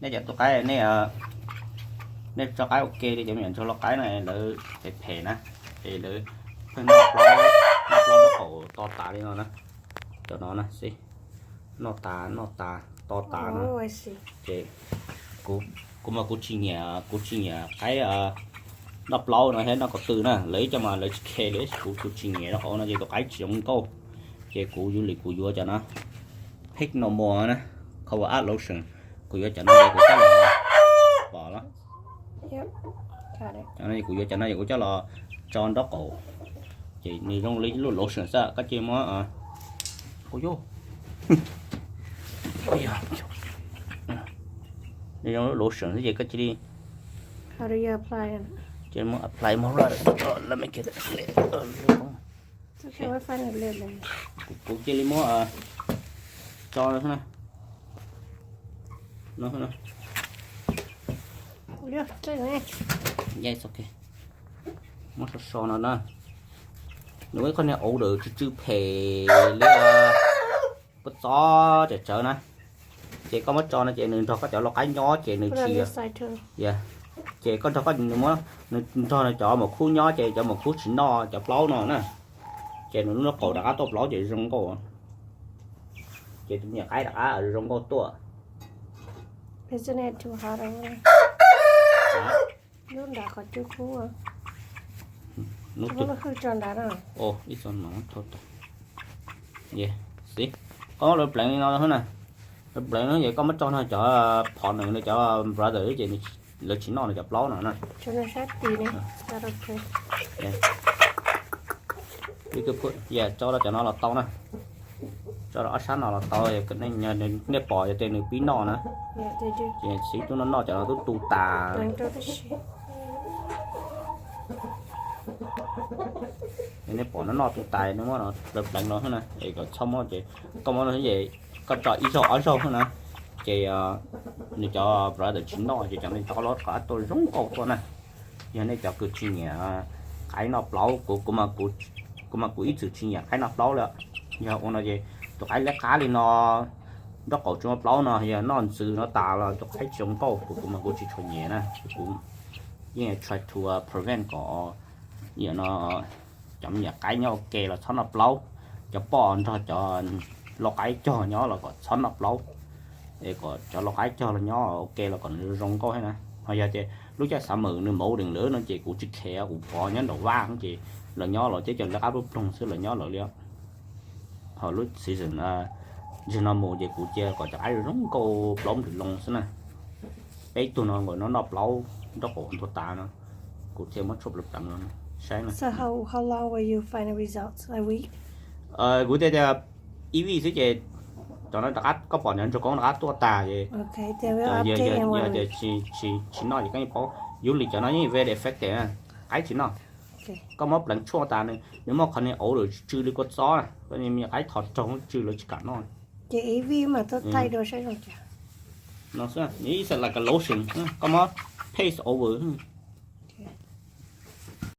Nej cov tus qaib, nej, nej tso qaib ua ke li, cov me nyuam ntsuag lau qaib no lawv phem phem na, es lawv pheej noj plaub, noj plaub nraub qaum to tas li no na. Cov no na xwb, noj tas noj tas to tas no. Ces kuv, kuv mas kuv tsis nyiam, kuv tsis nyiam qaib noj plaub no thiab noj ko tw na, lawv ib co mas lawv tsis khe li, kuv, kuv tsis nyiam rau qhov no ces tus qaib tsis zoo nkauj. Ces kuv usually kuv yuav cov no, Pink Normal na, Cover Up Lotion, kuv yuav cov no ces kuv coj los pom los, cov no kuv yuav cov no ces kuv coj los tso nraub qaum, ces nws zoo li lub lotion xwb, koj cia li muab, ua, nws zoo lub lotion xwb ces koj cia li, cia li muab apply, muab rub, let me get it clear. Kuv cia li muab tso no, no, yes, ok. Muab so so no na. Nws ua ib qho niag auv lawm tsw tsw phem li kua txob tsawv tsawv na. Ces koj muab tso no ces nws nrog koj cov lau qaib nyob ces nws tsis, ces koj nrog koj, nws muab, nws nrog nws cov maum khub nyob ces cov maum khub tsis noj cov plaub no na. Ces nws lub nraub qaum rov qab tuaj plaub ces zoo nkauj. Ces tus me nyuam qaib rov qab zoo nkauj tuaj. Lub nram qhov cub kub, lub twg? Ib txog no, xib, koj muab lawv pleev li no na, lawv pleev no ces koj muab tso no cov phom nws cov brother ces lawv tsis noj nws cov plaub no na. Tso rau cov no los tau na, tso rau ob sab no los tau, nej pom yog tias nws pib noj na, ces xib tub no noj cov no tub tu tas. Nej pom no noj tu tas, nej muab lawv pleev los na es kom txhob muab ces koj muab no ces koj tso ib zaug ob zaug na, ces nws cov brother tsis noj ces cov no rov qab tuaj zoo nkauj tuaj na. Yog nej cov kws tsis nyiam qaib noj plaub, kuv, kuv mas kuv ib txwm tsis nyiam qaib noj plaub li. Yog ua no ces tus qaib liab qab li no, nraub qaum tsis muaj plaub no, yog noj ntxwv no tas los tus qaib tsis zoo nkauj, kuv, kuv mas kuv tsis tshua nyiam na. Kuv yeej try to prevent kom, no, cov me nyuam qaib nyob ua ke los txhob noj plaub, cov poj nrog cov lau qaib cog nyob los kom txhob noj plaub, es kom cov lau qaib cog los nyob ua ke los kom nws zoo nkauj thiab na. Ho yog tias lub caij summer nws molting lawm no ces kuv tsis khe, kuv pov nyob nraum vaj ces lawv nyob los ces cov liab qab ploog ploog xwb lawv nyob lawm li. Ho lub season ntsis no mus ces kuv cia kom cov qaib zoo nkauj plaub ntws loo xwb na. Peb tug no nkaus no noj plaub nraub qaum ntuag tas no, kuv thiaj muab tshuaj pleev pleev no saib na. Kuv tias tias ib vij xwb ces cov no rov qab, koj pom nws ntsuag koob rov qab tuaj tas ces, yog tias tsis noj ces koj yeej paub, usually cov no yeej very effective na, qaib tsis noj. Koj muab pleev tshuaj tas nws, nws muaj qhov niag auv lawm tsw li kua txob na, koj me nyuam qaib thov raug tsw lawv tsis kam noj. Ces ib vij mas tuaj thaij dua saib zoo cas. No xwb, it's like a lotion, koj muab paste over.